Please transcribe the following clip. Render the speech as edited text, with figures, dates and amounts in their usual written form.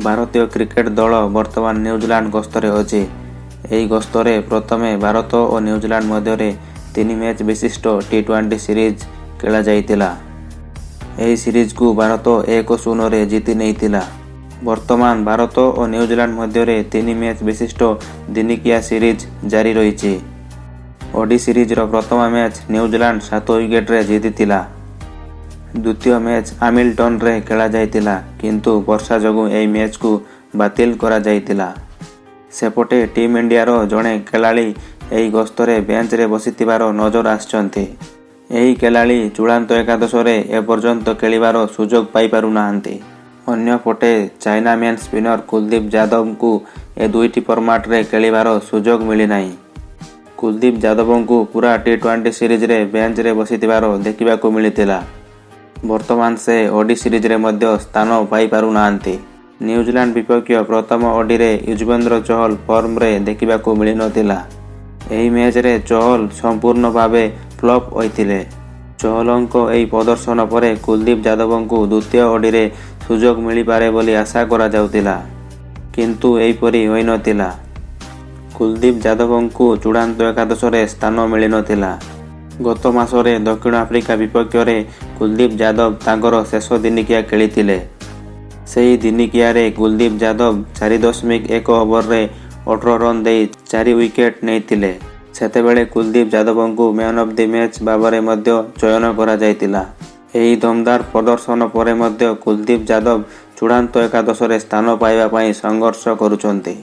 ଭାରତୀୟ କ୍ରିକେଟ ଦଳ ବର୍ତ୍ତମାନ ନ୍ୟୁଜିଲାଣ୍ଡ ଗସ୍ତରେ ଅଛି। ଏହି ଗସ୍ତରେ ପ୍ରଥମେ ଭାରତ ଓ ନ୍ୟୁଜିଲାଣ୍ଡ ମଧ୍ୟରେ ତିନି ମ୍ୟାଚ୍ ବିଶିଷ୍ଟ ଟି-20 ସିରିଜ୍ ଖେଳାଯାଇଥିଲା। ଏହି ସିରିଜକୁ ଭାରତ 1-0ରେ ଜିତି ନେଇଥିଲା। ବର୍ତ୍ତମାନ ଭାରତ ଓ ନ୍ୟୁଜିଲାଣ୍ଡ ମଧ୍ୟରେ ତିନି ମ୍ୟାଚ୍ ବିଶିଷ୍ଟ ଦିନିକିଆ ସିରିଜ୍ ଜାରି ରହିଛି। ଓଡି ସିରିଜର ପ୍ରଥମ ମ୍ୟାଚ୍ ନ୍ୟୁଜିଲାଣ୍ଡ 7 ୱିକେଟରେ ଜିତିଥିଲା। ଦ୍ୱିତୀୟ ମ୍ୟାଚ୍ ହାମିଲଟନରେ ଖେଳାଯାଇଥିଲା, କିନ୍ତୁ ବର୍ଷା ଯୋଗୁଁ ଏହି ମ୍ୟାଚକୁ ବାତିଲ କରାଯାଇଥିଲା। ସେପଟେ ଟିମ୍ ଇଣ୍ଡିଆର ଜଣେ ଖେଳାଳି ଏହି ଗସ୍ତରେ ବେଞ୍ଚରେ ବସିଥିବାର ନଜର ଆସିଛନ୍ତି। ଏହି ଖେଳାଳି ଚୂଡ଼ାନ୍ତ ଏକାଦଶରେ ଏପର୍ଯ୍ୟନ୍ତ ଖେଳିବାର ସୁଯୋଗ ପାଇପାରୁନାହାନ୍ତି। ଅନ୍ୟପଟେ ଚାଇନାମ୍ୟାନ୍ ସ୍ପିନର କୁଲଦୀପ ଯାଦବଙ୍କୁ ଏ ଦୁଇଟି ଫର୍ମାଟରେ ଖେଳିବାର ସୁଯୋଗ ମିଳିନାହିଁ। କୁଲଦୀପ ଯାଦବଙ୍କୁ ପୂରା ଟି-20 ସିରିଜରେ ବେଞ୍ଚରେ ବସିଥିବାର ଦେଖିବାକୁ ମିଳିଥିଲା। ବର୍ତ୍ତମାନ ସେ ଓଡି ସିରିଜରେ ମଧ୍ୟ ସ୍ଥାନ ପାଇପାରୁନାହାନ୍ତି। ନ୍ୟୁଜିଲାଣ୍ଡ ବିପକ୍ଷ ପ୍ରଥମ ଓଡିରେ ୟୁଜବେନ୍ଦ୍ର ଚହଲ ଫର୍ମରେ ଦେଖିବାକୁ ମିଳିନଥିଲା। ଏହି ମ୍ୟାଚରେ ଚହଲ ସମ୍ପୂର୍ଣ୍ଣ ଭାବେ ଫ୍ଲପ୍ ହୋଇଥିଲେ। ଚହଲଙ୍କ ଏହି ପ୍ରଦର୍ଶନ ପରେ କୁଲଦୀପ ଯାଦବଙ୍କୁ ଦ୍ୱିତୀୟ ଓଡିରେ ସୁଯୋଗ ମିଳିପାରେ ବୋଲି ଆଶା କରାଯାଉଥିଲା, କିନ୍ତୁ ଏପରି ହୋଇନଥିଲା। କୁଲଦୀପ ଯାଦବଙ୍କୁ ଚୂଡ଼ାନ୍ତ ଏକାଦଶରେ ସ୍ଥାନ ମିଳିନଥିଲା। ଗତ ମାସରେ ଦକ୍ଷିଣ ଆଫ୍ରିକା ବିପକ୍ଷରେ କୁଲଦୀପ ଯାଦବ ତାଙ୍କର ଶେଷ ଦିନିକିଆ ଖେଳିଥିଲେ। ସେହି ଦିନିକିଆରେ କୁଲଦୀପ ଯାଦବ 4.1 ଓଭରରେ 18 ରନ୍ ଦେଇ 4 ୱିକେଟ୍ ନେଇଥିଲେ। ସେତେବେଳେ କୁଲଦୀପ ଯାଦବଙ୍କୁ ମ୍ୟାନ୍ ଅଫ୍ the match ଭାବରେ ମଧ୍ୟ ଚୟନ କରାଯାଇଥିଲା। ଏହି ଦମଦାର ପ୍ରଦର୍ଶନ ପରେ ମଧ୍ୟ କୁଲଦୀପ ଯାଦବ ଚୂଡ଼ାନ୍ତ ଏକାଦଶରେ ସ୍ଥାନ ପାଇବା ପାଇଁ ସଂଘର୍ଷ କରୁଛନ୍ତି।